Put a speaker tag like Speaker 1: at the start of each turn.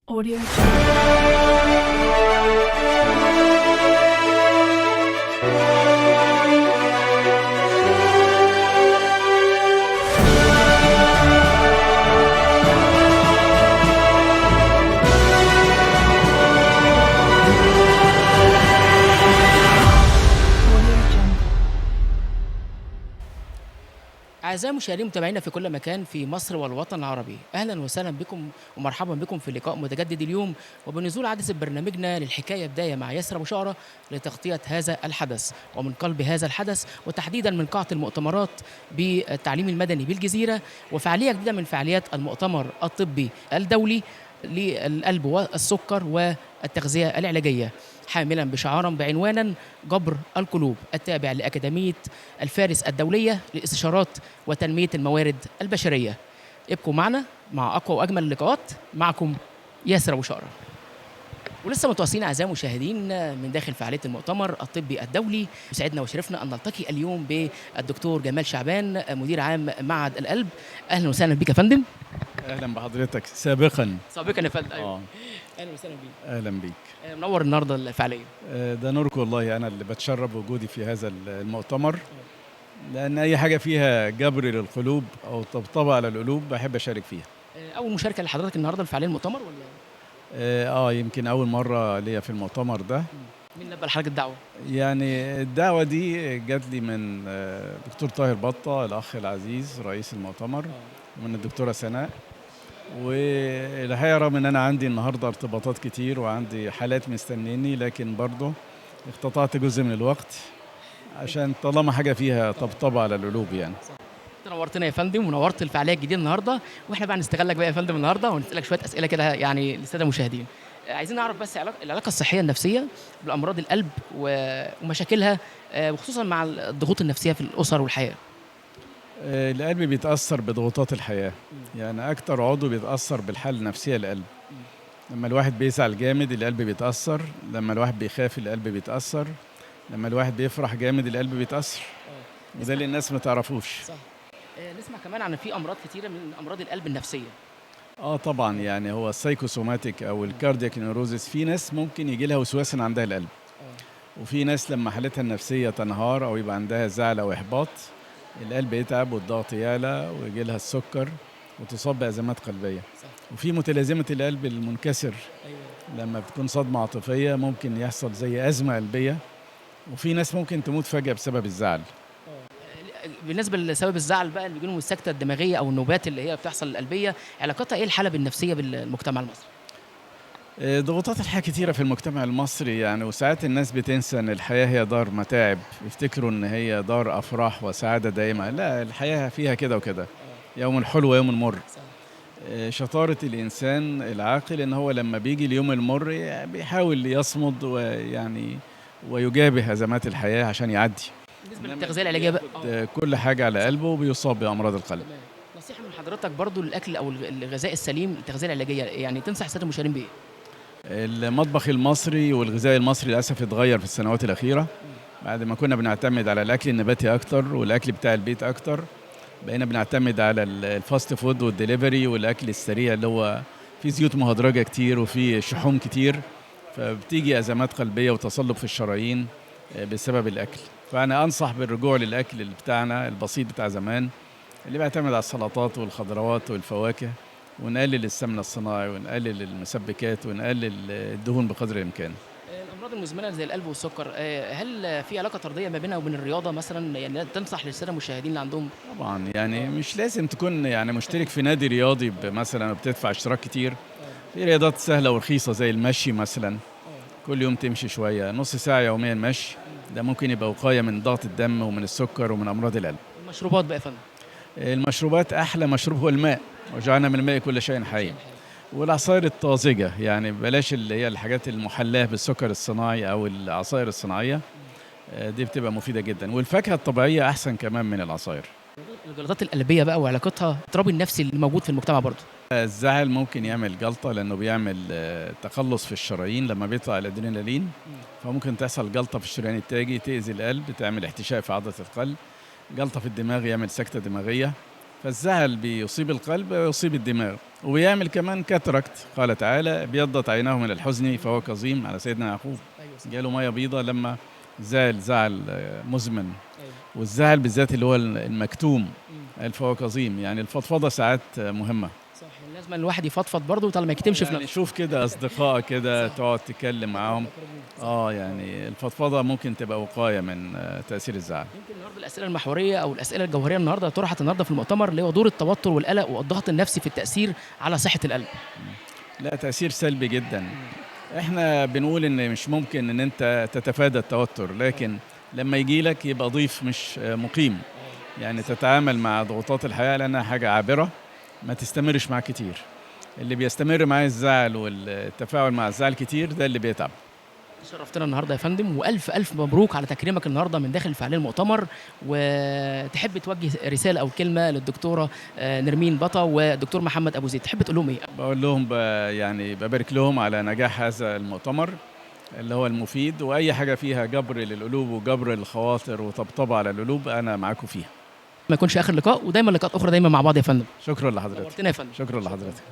Speaker 1: Audio Jungle. Audio Jungle.
Speaker 2: أعزائي المشاهدين متابعينا في كل مكان في مصر والوطن العربي، أهلا وسهلا بكم ومرحبا بكم في لقاء متجدد اليوم وبنزول عدسة برنامجنا للحكاية بداية مع ياسر أبو شقرة لتغطية هذا الحدث ومن قلب هذا الحدث وتحديدا من قاعة المؤتمرات بالتعليم المدني بالجزيرة وفعالية جديدة من فعاليات المؤتمر الطبي الدولي للقلب والسكر والتغذية العلاجية، حاملا بشعارا بعنوانا جبر القلوب التابع لأكاديمية الفارس الدولية للاستشارات وتنمية الموارد البشرية. ابقوا معنا مع أقوى وأجمل اللقاءات، معكم ياسر أبو شقرة. ولسه متواصلين أعزائي المشاهدين من داخل فعالية المؤتمر الطبي الدولي. يسعدنا وشرفنا أن نلتقي اليوم بالدكتور جمال شعبان، مدير عام معهد القلب. أهلا وسهلا بك يا فندم.
Speaker 3: اهلا بحضرتك سابقا.
Speaker 2: سابقا يا فندم، أيوة.
Speaker 3: اه
Speaker 2: أهلا وسهلا بيك.
Speaker 3: اهلا بيك.
Speaker 2: منور النهارده الفعالية.
Speaker 3: ده نورك والله، انا اللي بتشرف بوجودي في هذا المؤتمر، لان اي حاجة فيها جبر للقلوب او طبطبة على القلوب بحب اشارك فيها.
Speaker 2: أول مشاركة لحضرتك النهارده في فعالية المؤتمر ولا
Speaker 3: يمكن اول مرة ليا في المؤتمر ده.
Speaker 2: مين لبى لحضرتك الدعوة؟
Speaker 3: يعني الدعوة دي جات لي من دكتور طاهر بطه الاخ العزيز رئيس المؤتمر، ومن الدكتورة سناء. والحقيقة رغم ان انا عندي النهارده ارتباطات كتير وعندي حالات مستنيني، لكن برضه اقتطعت جزء من الوقت عشان طالما حاجة فيها طبطبة على القلوب يعني.
Speaker 2: نورتنا يا فندم ونورت الفعالية الجديدة النهارده، واحنا بقى نستغلك بقى يا فندم النهارده ونسالك شوية اسئلة كده يعني للسادة المشاهدين. عايزين نعرف بس العلاقة الصحية النفسية بالامراض القلب ومشاكلها، وخصوصا مع الضغوط النفسية في الاسر والحياة.
Speaker 3: القلب بيتاثر بضغوطات الحياة، يعني اكتر عضو بيتاثر بالحالة النفسية القلب. لما الواحد بيزعل جامد القلب بيتاثر، لما الواحد بيخاف القلب بيتاثر، لما الواحد بيفرح جامد القلب بيتاثر، وده اللي الناس ما تعرفوش.
Speaker 2: صح. نسمع كمان عن في امراض كتيرة من امراض القلب النفسية.
Speaker 3: طبعا، يعني هو ال psychosomatic او ال cardiac neurosis، في ناس ممكن يجي لها وسواس إن عندها القلب، وفي ناس لما حالتها النفسية تنهار او يبقى عندها زعل او احباط القلب يتعب والضغط يعلى ويجي لها السكر وتصاب بازمات قلبية. وفي متلازمة القلب المنكسر، لما بتكون صدمة عاطفية ممكن يحصل زي ازمة قلبية، وفي ناس ممكن تموت فجاة بسبب الزعل.
Speaker 2: بالنسبة لسبب الزعل بقى اللي بيجي لهم السكتة الدماغية او النوبات اللي هي بتحصل القلبية، علاقتها ايه الحالة بالنفسيه بالمجتمع المصري؟
Speaker 3: ضغوطات الحياة كتيرة في المجتمع المصري يعني، وساعات الناس بتنسى إن الحياة هي دار متاعب، يفتكروا إن هي دار أفراح وسعادة دائمة. لا، الحياة فيها كده وكده، يوم الحلو ويوم المر. شطارة الإنسان العاقل إن هو لما بيجي اليوم المر بيحاول يصمد ويعني ويجابه أزمات الحياة عشان يعدي.
Speaker 2: بالنسبة للتغذيه العلاجية بقى
Speaker 3: كل حاجة على قلبه وبيصاب بأمراض القلب.
Speaker 2: تمام. نصيحة من حضرتك برضو للأكل أو الغذاء السليم، التغذية العلاجية، يعني تنصح السادة المشاهدين بإيه؟
Speaker 3: المطبخ المصري والغذاء المصري للاسف اتغير في السنوات الاخيرة، بعد ما كنا بنعتمد على الاكل النباتي اكتر والاكل بتاع البيت اكتر، بقينا بنعتمد على ال fast food وال delivery والاكل السريع اللي هو فيه زيوت مهدرجه كتير وفيه شحوم كتير، فبتيجي ازمات قلبية وتصلب في الشرايين بسبب الاكل. فانا انصح بالرجوع للاكل اللي بتاعنا البسيط بتاع زمان، اللي بيعتمد على السلطات والخضروات والفواكه، ونقلل السمنة الصناعي ونقلل المسبكات ونقلل الدهون بقدر الامكان.
Speaker 2: الأمراض المزمنة زي القلب والسكر، هل في علاقة طردية ما بينها وبين الرياضة مثلا؟ يعني تنصح للسادة المشاهدين اللي عندهم؟
Speaker 3: طبعا، يعني مش لازم تكون يعني مشترك في نادي رياضي مثلا وبتدفع اشتراك كتير. في رياضات سهلة ورخيصه زي المشي مثلا، كل يوم تمشي شوية، نص ساعة يوميا مشي، ده ممكن يبقى وقاية من ضغط الدم ومن السكر ومن امراض القلب.
Speaker 2: المشروبات بقى يا فندم؟
Speaker 3: المشروبات احلى مشروب هو الماء، وجعلنا من الماء كل شيء حي. والعصائر الطازجة، يعني بلاش اللي هي الحاجات المحلاة بالسكر الصناعي أو العصائر الصناعية، دي بتبقى مفيدة جدا. والفاكهة الطبيعية أحسن كمان من العصائر.
Speaker 2: الجلطات القلبية بقى وعلاقتها الاضطراب النفسي اللي موجود في المجتمع برضو.
Speaker 3: الزعل ممكن يعمل جلطة، لأنه بيعمل تقلص في الشرايين لما بيطلع الأدرينالين، فممكن تحصل جلطة في الشريان التاجي تأذي القلب، تعمل احتشاء في عضلة القلب. جلطة في الدماغ يعمل سكتة دماغية. فالزعل بيصيب القلب ويصيب الدماغ وبيعمل كمان cataract. قال تعالى: ابيضت عيناه من الحزن فهو كظيم، على سيدنا يعقوب. جاله مية بيضة لما زعل زعل مزمن. والزعل بالذات اللي هو المكتوم. قال فهو كظيم، يعني الفضفضة ساعات مهمه.
Speaker 2: صح، لازم الواحد يفضفض برضه طالما ما يكتمش في
Speaker 3: يعني
Speaker 2: نفسه.
Speaker 3: شوف كده اصدقاء كده تقعد تتكلم معاهم، يعني الفضفضة ممكن تبقى وقاية من تاثير الزعل.
Speaker 2: يمكن النهارده الاسئلة المحورية او الاسئلة الجوهرية النهارده طرحت النهارده في المؤتمر، اللي هو دور التوتر والقلق والضغط النفسي في التاثير على صحة القلب.
Speaker 3: لا، تاثير سلبي جدا. احنا بنقول ان مش ممكن ان انت تتفادى التوتر، لكن لما يجي لك يبقى ضيف مش مقيم، يعني تتعامل مع ضغوطات الحياة لانها حاجة عابره، ما تستمرش معاك كتير. اللي بيستمر معاه الزعل والتفاعل مع الزعل كتير ده اللي بيتعب.
Speaker 2: شرفتنا النهارده يا فندم، والف الف مبروك على تكريمك النهارده من داخل فعالية المؤتمر. وتحب توجه رسالة او كلمة للدكتوره نرمين بطا والدكتور محمد ابو زيد، تحب تقول لهم ايه؟
Speaker 3: بقول لهم يعني ببارك لهم على نجاح هذا المؤتمر اللي هو المفيد، واي حاجة فيها جبر للقلوب وجبر الخواطر وطبطبه على القلوب انا معاكم فيها.
Speaker 2: ما يكونش اخر لقاء، ودايما لقاءات اخرى دايما مع بعض يا فندم.
Speaker 3: شكرا لحضرتك.
Speaker 2: نورتنا يا فندم.
Speaker 3: شكرا لحضرتك.